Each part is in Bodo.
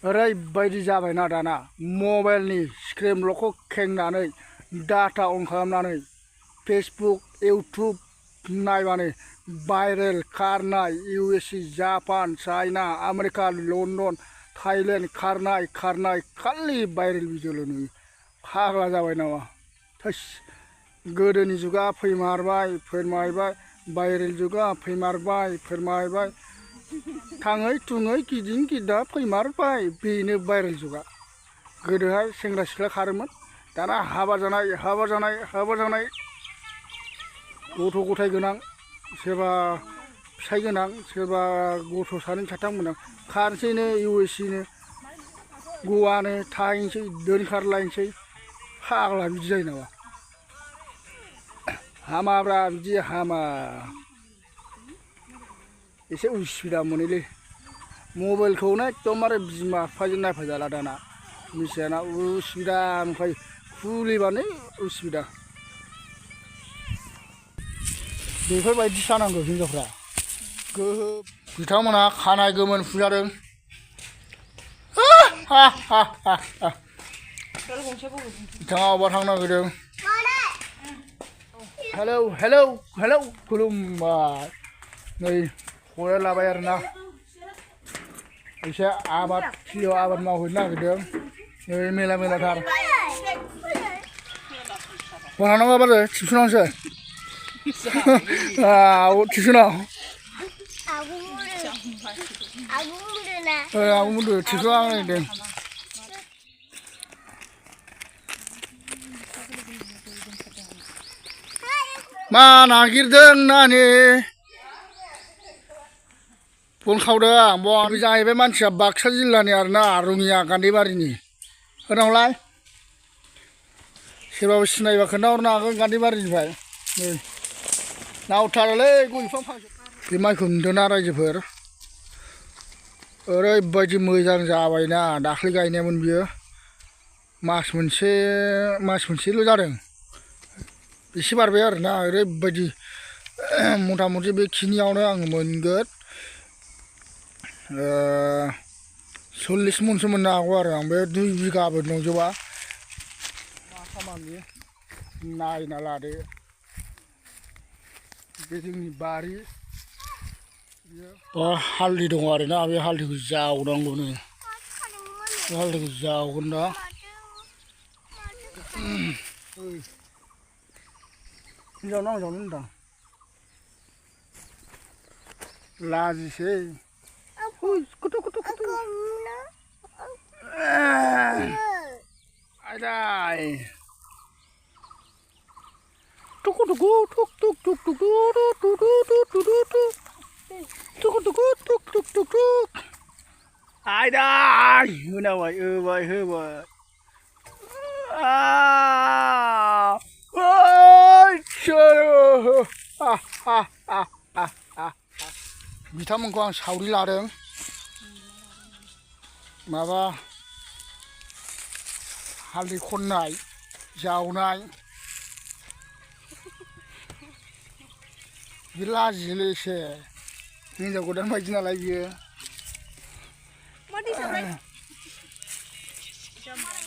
ओरैबायदि जाबायना दाना मबाइलनि स्क्रिन ल'खौ खेंनानै डाटा अन खालामनानै फेसबुक इउटुब नायबानो भाइरेल खारनाय USA Japan China America London Thailand खारनाय खालि भाइरेल भिडिअ'ल' नुयो फाग्ला जाबाय नामा थोस गोदोनि जुगा फोरमायबाय भाइरेल जुगा फोरमायबाय थाङै थुङै गिदिं गिदा फैमारबाय बेनो भाइरेल जुगा गोदोहाय सेंग्रा सिख्ला खारोमोन दाना हाबा जानाय गथ' गथाय गोनां सोरबा फिसाय गोनां सोरबा गथ' सानै साथाम गोनां खारसैनो USA नो गवानो थाहैनोसै दोनखारलायनोसै फाग्ला बिदि जायो नामा हामाब्रा बिदि हामा एसे उसुबिदा मोनोलै मबाइलखौनो एकदमबारे बिमा बिफाजों नायफाजाला दाना मिथियाना उसुबिदा ओमफ्राय खुलिबानो उसुबिदा बेफोरबायदि जानांगौ हिनजावफ्रा बिथांमोनहा खानाय गोमोन फुजादों बिथाङा अबाव थांनो नागिरदों हेलौ खुलुमबाय नै खौरां लाबाय आरोना एसे आबाद थिलियाव आबाद मावहैनो नागिरदों नै मेलाथार बहानांगौ आबाद टिउसनावसो टिउसनाव आबो बुंदो टिउसनाव आं नायदों मा नागिरदों नानि बन खावदों आं बन जाहैबाय मानसिया बाक्सा जिल्लानि आरोना रङिया गान्दैबारिनि होनावलाय सोरबाबो सिनायबा खोन्थाहरनो हागोन गान्दैबारिनिफ्राय नै नावथारोलै गय बिफां फांसे बे माइखौ नुदोंना रायजोफोर ओरैबायदि मोजां जाबायना दाख्लै गायनायमोन बियो मास मोनसेल' जादों एसे बारबाय आरोना ओरैबायदि मथा मथि बेखिनियावनो आङो मोनगोन 40 मनसो मोननो हागौ आरो आं बे 2 बिगाबो नंजोबा मा खामानि नायना लादो बे जोंनि बारि हालदै दङ आरोना बे हालदैखौ जावनांगौनो बे हालदैखौ जावगोन दा हिनजावनो आं जावनो होनदां लाजिसै आयदाय आयदाय होबाय बिथांमोनखौ आं सावरि लादों माबा हालदै खननाय जावनाय बे लाजियोलै एसे हिनजाव गोदान बायदि नालाय बियो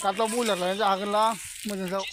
दाथ' बयलार लायनानै जागोनलां मोजां